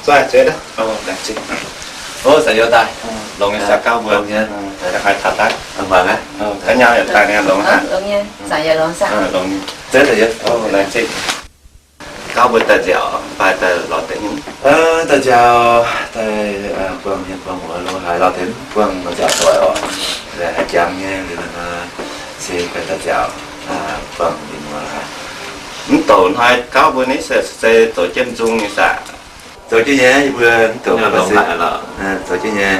Laengz zingh. Ov, zanc youz daaih. Longx nyei, gauv mbuo. Longx nyei. Haaix taux daaih? Mangc aqv. Gaav nyaam yaac daaih, longx haic. Zanc youz, laengz zingh. Gauv mbuo daaih nziaauc fai daaih lorz deix nyungc? Daaih nziaauc, daaih buangh mienh buangh muoz lo haaix lorz deix buangh nziaauc doic oc. Haaix jangx nyei liuz nor se daaih nziaauc buangh mienh muoz lo haaix. Mv douc hnoi gauv mbuo naaiv se zoux jienv nzung nyei saah? Zoux jienv nyei, yie mbuo mv douc zoux jienv nyei.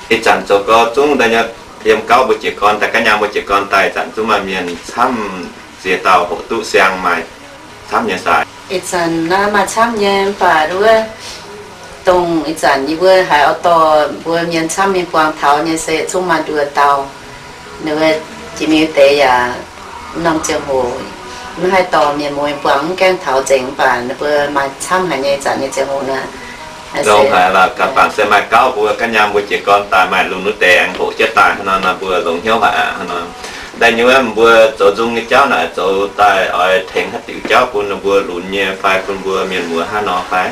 Ih zanc zoux gau zungv daaih nyei, yiem gauv mbuo jiez gorn daaih, gaav nyaam mbuo jiez gorn daaih, ih zanc zungv maaih mienh camv ziex dauh hoqc duqv siang maaih camv nyei saah? Ih zanc naaiv maaih camv nyei, mv baac wuov dongh ih zanc yie mbuo haiz oix dorh mbuo mienh camv mingh buangh taux nyei se zungv maaih nduoh dauh. Ninh mbuo jiex mingh deix yaac norm ziangh hoc mv haih dorh mienh muoz buangh, mv gaengh taux nzengc, mv baac ninh mbuo maaih camv haic nyei, ih zanc nyei ziangh hoc naaiv. Longx haic lorqc. Gaax bangc se maaih gauv mbuo gaav nyaam mbuo jiez gorn daaih maaih lunx wuov deix aengx hoqc jienv daaih hnangv nor, mbuo longx hnyouv haic aqv. Hnangv nor, daaih nyei wuov mbuo zoux nzung nyei jauv naaic zoux daaih oix tengx haaix diuc jauv bun ninh mbuo lunx nyei fai bun mbuo mienh muoz hnangv nor fai?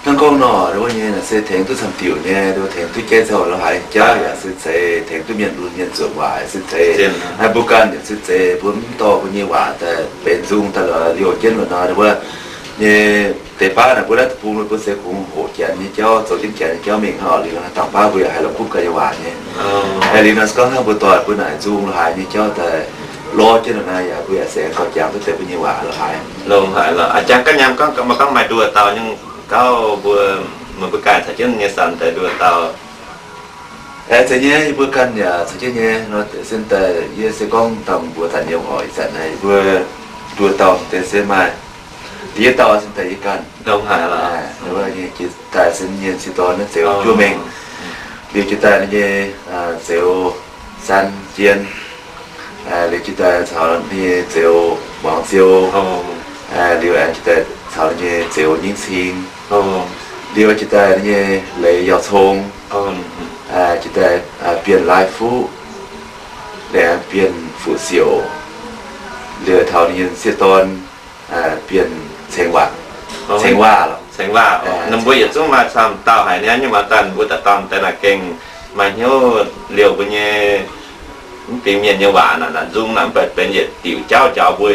Hnangv gorngv nor, wuov nyei naaic se tengx duqv camv diuc nyei, tengx duqv jaiv zaux lo haaix nyei jauv yaac se zeiz, tengx duqv mienh lunx mienh zuotc waac yaac se zeiz. Naaiv mbuo ganh yaac se zeiz, mbuo mv dorh mbuo nyei waac daaih benx nzung daaih liouh jienv wuov nor, wuov nyei deix baav naaic mbuo naaiv deic-bung mbuo se kungx hoqc janx nyei jauv, zoux jienv janx nyei jauv mingh hnangv oc. Liuz nor dangh baav mbuo yaac haiz la'kuqv ganh nyei waac nyei. Liuz nor se gorngv hnangv mbuo doic mbuo naaic nzung lo haaix nyei jauv daaih lorz jienv nor naaiv yaac mbuo yaac se gauh jangx duqv deix mbuo nyei waac lo haaix. Longx haic lorqc. A'jang gaav nyaam gorngv mbuo gorngv maaih nduoh dauh nyungc gauv mbuo, meih mbuo ganh caux jienv nyei sanx deix nduoh dauh. Aengx zeiz nyei, yie mbuo ganh yaac caux jienv nyei nor, sin daaih yie se gorngv dangh mbuox zanc yiem oc. Ih zanc naaiv yie mbuo nduoh dauh deix se maaih da'yietv dauh sin daaih yie ganh. Longx haic lorqc. Jiex daaih se nyei sieqv dorn naaiv Zeux Juov Mengh. Liuz jiex daaih nyei Zeux San Jien. Liuz jiex daaih caux nyei Zeux Muangz Ziou. Liuz aengx jiex daaih caux nyei Zeux Nyingv Cing. Liuz jiex daaih nyei Leiz Yauh Cong. Jiex daaih Bienh Lai Fuqv. Liuz aengx Bienh Fuqv Siouc. Liuz taux nyei sieqv dorn Bienh Ceng Waac. Ceng Waac lorqc. Ceng Waac. Ninh mbuo yietc zungv maaih camv dauh haic niaa, nyei maanc daaih mbuo daaih dorn daaih naaic gengh maaih hnyouv liouh mbuo nyei mv fingx mienh nyei waac naaic, naaic nzung naaic mv baac benx yietc diuc jauv njaaux mbuo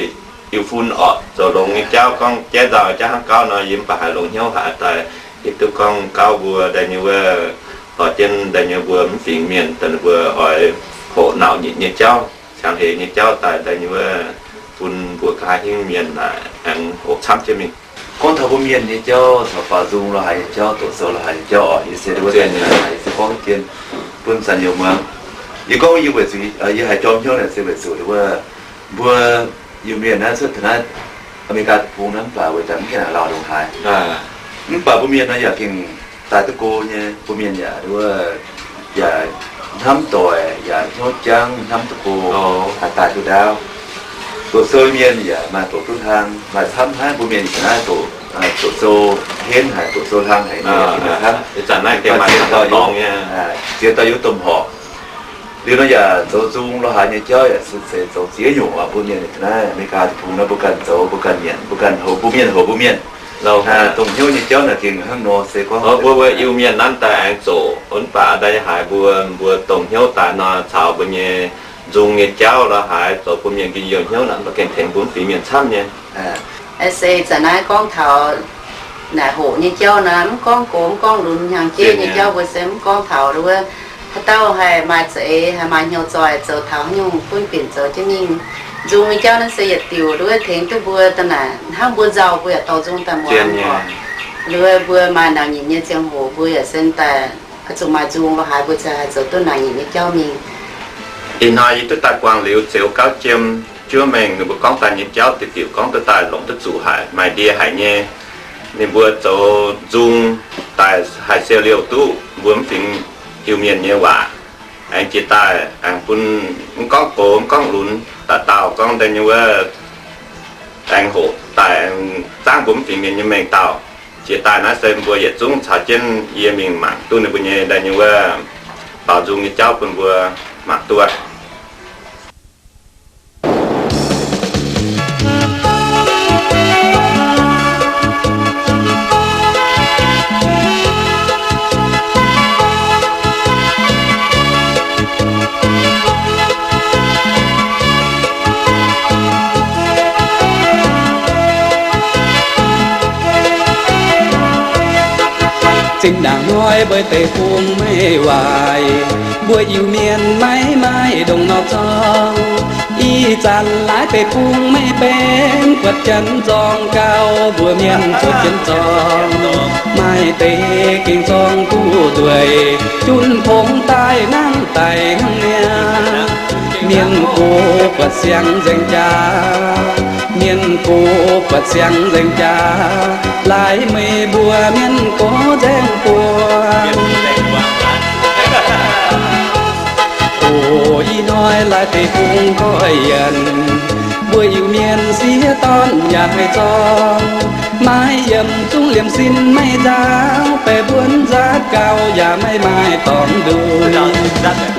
iu-fun orqc. Zoux longx nyei jauv, gorngv jaiv nzauh jauv hnangv gauv nor, yie mv baac haiz longx hnyouv haic daaih hiuv duqv gorngv gauv mbuo daaih nyei wuov lorz jienv daaih nyei mbuo mv fingx mienh daaih ninh mbuo oix hoqc nauc nyitc nyei jauv, cangx heix nyei jauv daaih daaih nyei wuov bun mbuo nqa'haav hingv mienh naaic aengx hoqc camv jienv mingh. Gorngv taux mbuo mienh nyei jauv caux baaux nzung lo haaix nyei jauv, doqc sou lo haaix nyei jauv orqc, yie se wuov deix naaic yie se gorngv jienv bun zanc youh muangx. Yie gorngv yie weic zuqc yie haiz jorm hnyouv naaic se weic zuqc wuov mbuo Iu-Mienh naaiv cuotv taux naaiv Aa^me^li^gaa deic-bung naaiv mv baac weic daaih mv gaengh laaix lauh ndongc haaix. Mv baac mbuo mienh nor yaac gengh daaih duqv go nyei. Mbuo mienh yaac wuov yaac hnamv doic, yaac hnyouv jangv, hnamv duqv go, haih daaih duqv ndaauv. Doqc sou mienh yaac maaih doqc duqv hlang, maaih camv hnangv. Mbuo mienh yaac naaiv doqc, doqc sou henv haic, doqc sou hlang haic nyei, maaih camv. Ziex dauh yiem domh horqc. Liuz nor yaac zoux nzung lo haaix nyei jauv yaac se zeiz zoux ziex nyungc oc. Mbuo mienh naaiv Aa^me^li^gaa deic-bung naaiv mbuo ganh zoux mbuo ganh nyanc, mbuo ganh houx mbuo mienh, houx mbuo mienh. Dongh hnyouv nyei jauv naaic gengh hnangv nor se gorngv mbuo, mbuo Iu-Mienh nanv daaih aengx zoqc, mv baac daaih haiz mbuo, mbuo dongh hnyouv daaih nor caux mbuo nyei nzung nyei jauv lo haaix zoux bun mienh njien-youh hnyouv naaic, mv baac gengh tengx mbuo mv fingx mienh camv nyei. Se zanc naaiv gorngv taux naaic hoqc nyei jauv naaiv, mv gorngv gox mv gorngv lunx, hnyangx-jeiv nyei jauv mbuo se mv gorngv taux wuov haaix dauh haih maaih za'eix, haih maaih hnyouv zoih zoux taux haaix nyungc gunv binc zoux jienv mingh. Nzung nyei jauv naaiv se yietc diuc wuov tengx duqv mbuo daaih naaic hnangv mbuo nzauh mbuo yaac dorh nzung daaih muangx oc. Wuov mbuo maaih naaic nyitc nyei ziangh hoc mbuo yaac se daaih oix zuqc maaih nzung lo haaix mbuo ziouc haih zoux duqv naaic nyitc nyei jauv mingh. Ih hnoi yie duqv daaih buangh liuz Zeux Gauv Jiem Juov Mengh ninh mbuo gorngv daaih nyei jauv diuc diuc gorngv duqv daaih longc duqv zuqc haic, maaih ndie haic nyei. Ninh mbuo zoux nzung daaih haih siou liouh duqv mbuo mv fingx Iu-Mienh nyei waac. Aengx jiex daaih aengx bun mv gorngv gox mv gorngv lunx dauh dauh gorngv daaih nyei wuov aengx hoqc daaih aengx zaangv mbuo mv fingx mienh nyei mengh dauh. Jiex daaih naaiv se mbuo yietc zungv caux jienv yie mingh mangc duqv ninh mbuo nyei daaih nyei wuov baaux nzung nyei jauv bun mbuo mangc duqv aqv. Zinh ndaangc hnoi mbuo deic-bung maiv waaic, mbuo Iu-Mienh maiv maaih ndongc nor zorng. Ih zanc laaix deic-bung maiv benx, buatc janx zorng gau, mbuo mienh zuov jienv zorng. Maaih deix gengh zorng duqv nzueic, junv pongx daaih nangv daic hnangv niaa. Mienh gox buatc siang nzaeng jaax, mienh gox buatc siang nzaeng jaax, laaix meih mbuo mienh gox nzaeng buonc. O, ih hnoi laaix deic-bung goiv yienc, mbuo Iu-Mienh sieqv dorn yaac haih zorng. Maiv yiem zungv liemh sin maiv nzaaux, baeqc mbuonx nzaatv gau yaac maiv maaih dorngx nduic.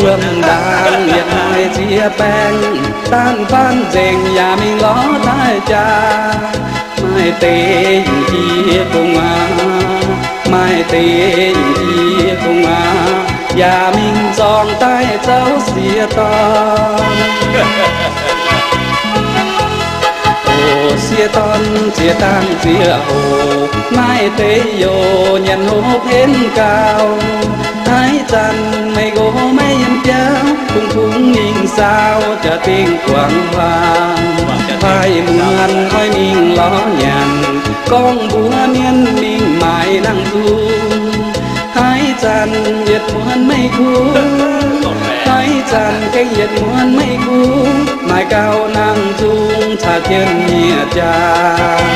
Wuom ndaangc yietc hnoi ziex baeng, daanh faanv nzengc yaac mingh lorz daaih jaax. Maaih deix yungh jiex gu'nguaaz, maaih deix yungh jiex gu'nguaaz, yaac mingh zorng daaih zouv sieqv dorn. O, sieqv dorn ziex dangh ziex hoc, maaih deix youc nyanc hopv henv gau. Haaix zanc meih nqox maiv yiem biauv, kungx-kungx mingh saau jaax dingh guangc huaang. Paaiv muonz oix mingh lorz nyanc, gorngv mbuox mienh mingh maaiz nangh nzung. Haaix zanc yietc muonz maiv kungx, haaix zanc gengh yietc muonz maiv kungx, maaih gauh nangh nzung caux jienv miev jaa.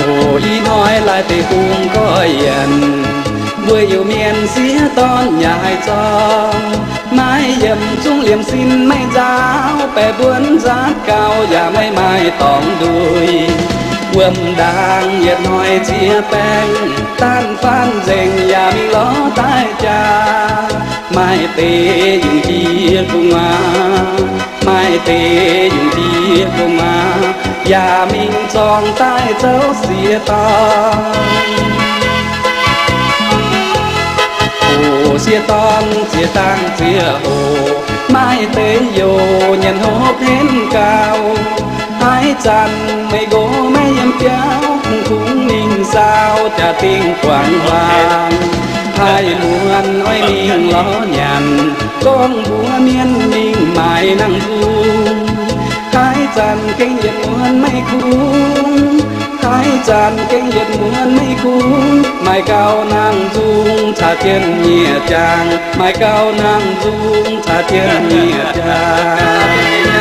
O, ih hnoi laaix deic-bung goiv yienc, mbuo Iu-Mienh sieqv dorn yaac haih zorng. Maiv yiem zungv liemh sin maiv nzaaux, baeqc mbuonx nzaatv gau yaac maiv maaih dorngx nduic. Wuom ndaangc yietc hnoi ziex baeng, daanh faanv nzengc yaac mingh lorz daaih jaax. Maaih deix yungh jiex gu'nguaaz, maaih deix yungh jiex gu'nguaaz, yaac mingh zorng daaih zouv sieqv dorn. O, sieqv dorn ziex dangh ziex hoc, maaih deix youc nyanc hopv henv gau. Haaix zanc meih nqox maiv yiem biauv, kungx-kungx mingh saau jaax dingh guangc huaang. Paaiv muonz oix mingh lorz nyanc, gorngv mbuox mienh mingh maaiz nangh nzung. Haaix zanc gengh yietc muonz maiv kungx, haaix zanc gengh yietc muonz maiv kungx, maaih gauh nangh nzung caux jienv miev jaang, maaih gauh nangh nzung caux jienv miev jaang.